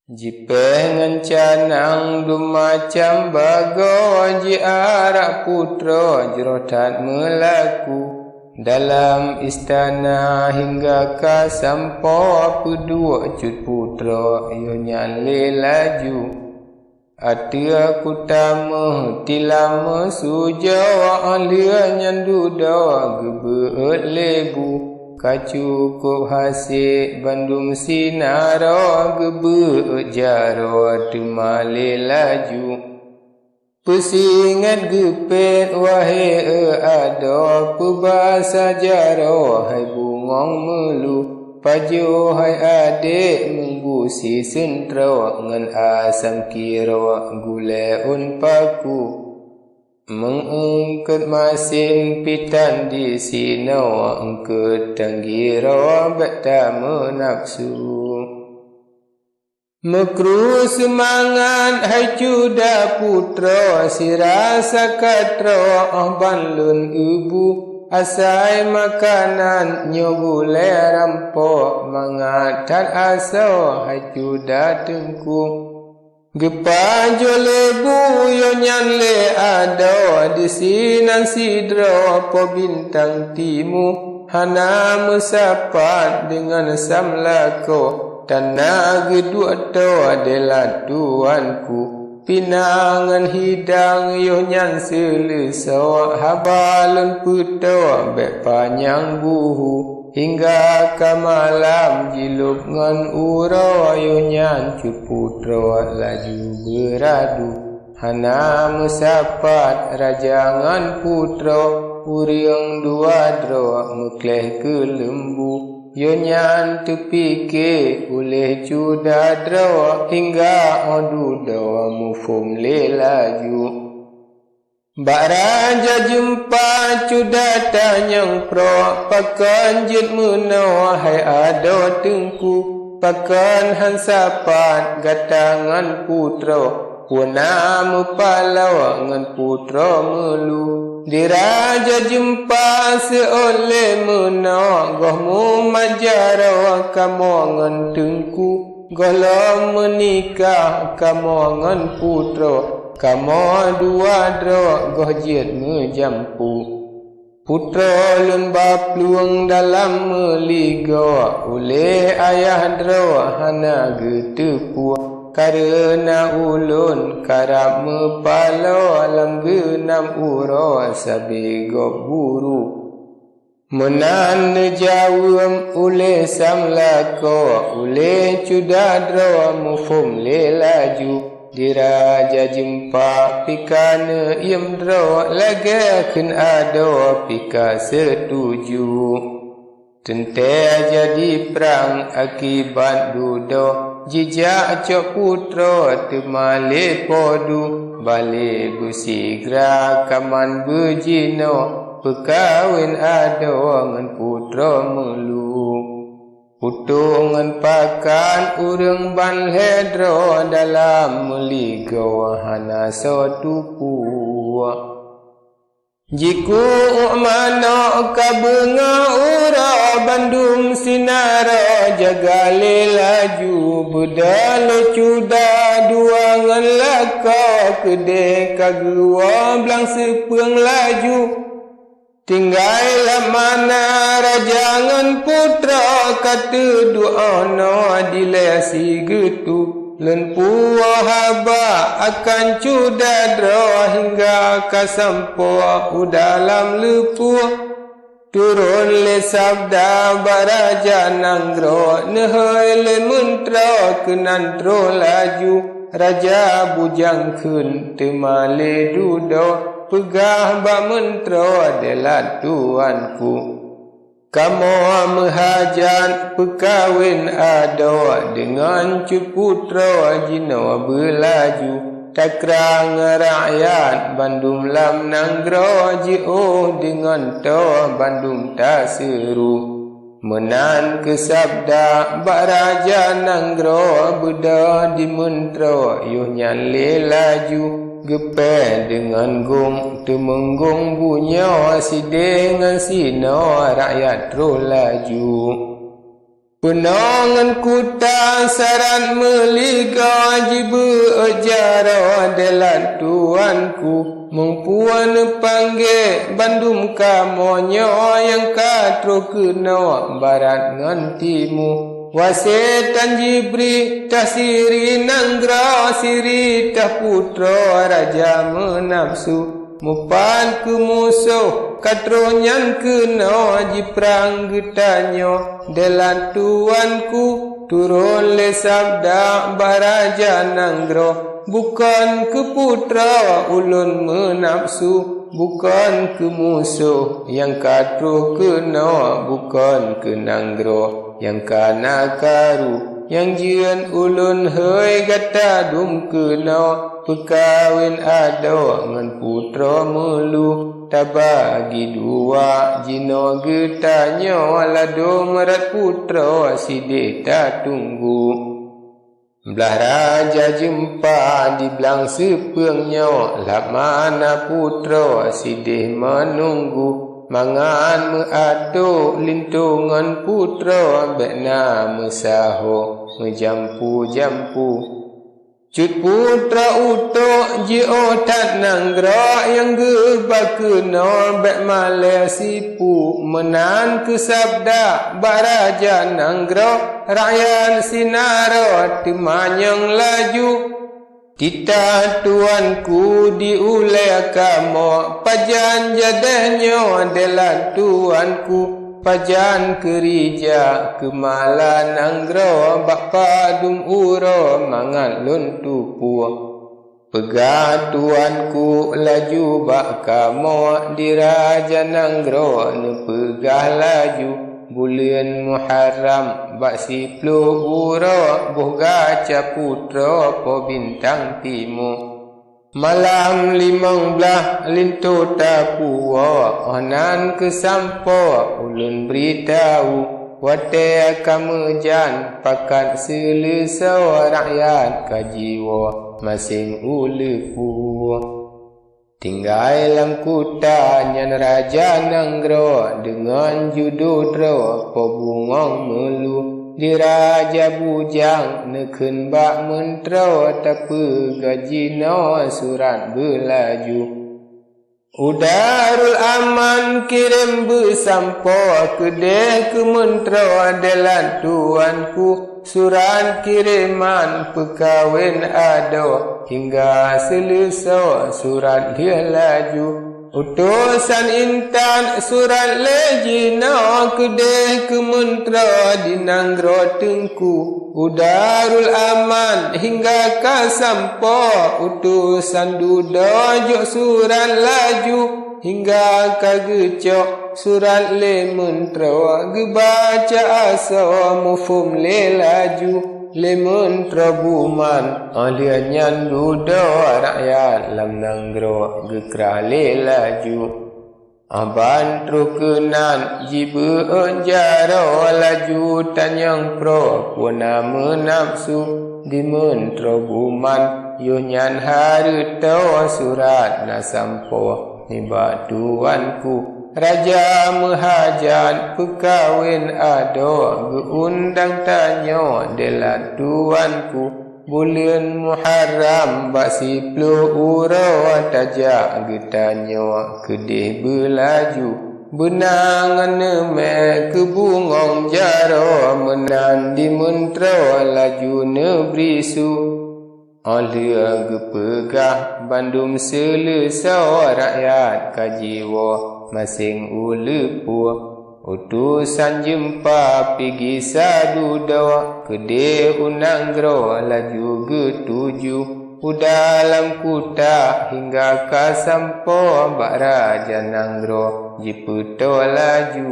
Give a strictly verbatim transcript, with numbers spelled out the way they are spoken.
Jipéh ngon canang dum macam bagoe, jiarak putroe jroh that meulaku. Dalam istana hingga ka sampoe, peuduek cut putroe yoh nyan lé laju. Ateueh kuta meuh tilam meusujoe, lheueh nyan dudoe geubeuet lé bu. Ka cukôp hasé bandum sinaroe, geubeuet jaroe teuma lé laju. Peusingét geupét wahé adoe, peubasa jaroe hai bungöng meulu. Pajoh hai adék meunggu siseuntroe, ngon asam kiroe gulée ôn paku. Meung eungkôt masin pih tan disinoe, eungkôt tanggiroe bék tameunafsu. Meukru seumangat hai cuda putroe, sira saka troe óh ban lôn eubu. Asai makanan nyoe gulée rampok, mangat that asoe hai cuda teungku. Geupajoh lé bu yoh nyan lé adoe, disinan sidroe po bintang timu. Hana meusapat deungon samlakoe, tan na geuduek toe delat tuanku. Pinah ngon hidang yoh nyan seuleusoe, haba lôn peutoe bék panyang buhu. Hingga ka malam jilôb ngon uroe, yoh nyan cut putroe laju beuradu. Hana meusapat raja ngon putroe, ureuëng dua droe meukleh keu leumbu. Yoh nyan teupike uléh cuda droe, hingga óh dudoe muphom lé laju. Bak raja jeumpa cuda tanyong prok, pakon jeuet meunoe hai adoe teungku, pakon han sapat gata ngon putroe, peue na meupaloe ngon putroe meulu. Di raja jeumpa seuôt lé meunoe, goh mumat jaroe kamoe ngon teungku. Gohlom meunikah kamoe ngon putroe, kamoe dua droe goh jeuet meujampu. Putroe lôn ba plueng dalam meuligoe, uléh ayah droe hana geuteupeue. Kareuna ulôn karab meupaloe, lam geunam uroe sabe gob buru. Meunan neujaweueb uléh samlakoe, uléh cuda droe muphom lé laju. Di raja jeumpa pih ka neuiem droe, lagée kheun adoe pih ka seutuju. Teuntée jadi prang akibat dudoe, jijak cok putroe teuma lé podu. Balé beusigra kaman beujinoe, peukawen adoe ngon putroe meulu. Utông ngon pakan ureuëng ban lhée droe, dalam meuligoe hana soe tupue. Jikuk manok ka beungoh uroe, bandum sinaroe jaga lé laju. Beudôh lé cuda dua ngon lakoe, keudeh ka geuwoe blang seupeueng laju. Tinggai lam mana raja ngon putroe, ka teuduek 'oh noe dilée sigeutôp. Lôn puwoe haba akan cuda droe, hingga ka sampoe u dalam leupue. Turôn lé sabda bak raja nanggroe, neuhôi lé meuntroe keunan troh laju. Raja bujang kheun teuma lé dudoe, peugah bak meuntroe, "Delat tuanku, kamoe meuhajat peukawen adoe deungon cut putroe jinoe beulaju. Takrang rakyat bandum lam nanggroe, jiôh deungon toe bandum taseuru." Meunan keu sabda bak raja nanggroe, beudôh di meuntroe yoh nyan lé laju. Geupéh deungon gong, teumeunggong bunoe, sideh ngon sinoe rakyat troh laju. Peunoh ngon kuta sarat meuligoe jibeuet jaroe dilat tuanku. Meung peue neupanggé bandum kamoe nyoe nyang ka troh keunoe barat ngon timu. Wasiet tan jibri tah siri nanggroe, siri tah putroe raja meunafsu. Mupat keu musoh ka troh nyan keunoe jiprang geutanyoe. Dilat tuanku, turot lé sabda bak raja nanggroe. Bukon keu putroe ulôn meunafsu, bukon keu musoh nyang ka troh keunoe, bukon keu nanggroe nyang ka na karu. Nyang jeuet ulôn hôi gata dum keunoe, peukawen adoe ngon putroe meulu. Tabagi dua jinoe geutanyoe, ladôm rot putroe sideh tatunggu. Blah raja jeumpa di blang seupeueng nyoe, lhab mana putroe sideh meununggu. Mangat meuadoe linto ngon putroe, bék na meusaho meujampu-jampu. Cut putroe Utok jiôh that nanggroe, nyang geuba keunoe bék malée sipu. Meunan keu sabda bak raja nanggroe, rakyat sinaroe teumanyong laju. Titah tuanku di ulée kamoe, pajan jadeh nyoe dilat tuanku? Pajan keurija keumala nanggroe, bak padum uroe mangat lôn tupue? Peugah tuanku laju bak kamoe, di raja nanggroe neupeugah laju, buleuen Muharram bak siploh uroe, boh gaca putroe Po Bintang Timu. Malam limong blaih linto tapuwoe, 'oh nan keusampoe ulôn bri tau. Watée ka meujan pakat seuleusoe, rakyat ka jiwoe maséng u leupue. Tinggai lam kuta nyan raja nanggroe, deungon judo droe Po Bungong Meulu. Di raja bujang neukheun bak meuntroe, tapeugah jinoe surat beulaju. U Darul Aman kirém beusampoe, keudeh keu meuntroe dilat tuanku. Surat kiréman peukawen adoe, hingga seuleusoe surat lheueh laju. Utosan intat surat lé jinoe, keudeh keu meuntroe di nanggroe Teungku. U Darul Aman hingga ka sampoe, utosan dudoe jok surat laju. Hingga ka geucok surat lé meuntroe, geubaca asoe muphom lé laju. Lé meuntroe buman, 'oh lheueh nyan dudoe rakyat lam nanggroe geukrah lé laju. 'Oh ban troh keunan jibeuet jaroe, laju tanyong proe peue na meunafsu. Di meuntroe buman, yoh nyan hareutoe, surat na sampoe nibak tuanku. Raja meuhajat peukawen adoe, geuundang tanyoe dilat tuanku. Buleuen Muharram bak siploh uroe, tajak geutanyoe keudeh beulaju. Beuna ngon neumè keu bungong jaroe, meunan di meuntroe laju neubri su. 'Oh lheueh geupeugah bandum seuleusoe, rakyat ka jiwoe maséng u leupue. Utosan jeumpa pih gisa dudoe, keudeh u nanggroe laju geutuju. U dalam kuta hingga ka sampoe, bak raja nanggroe jipeutoe laju.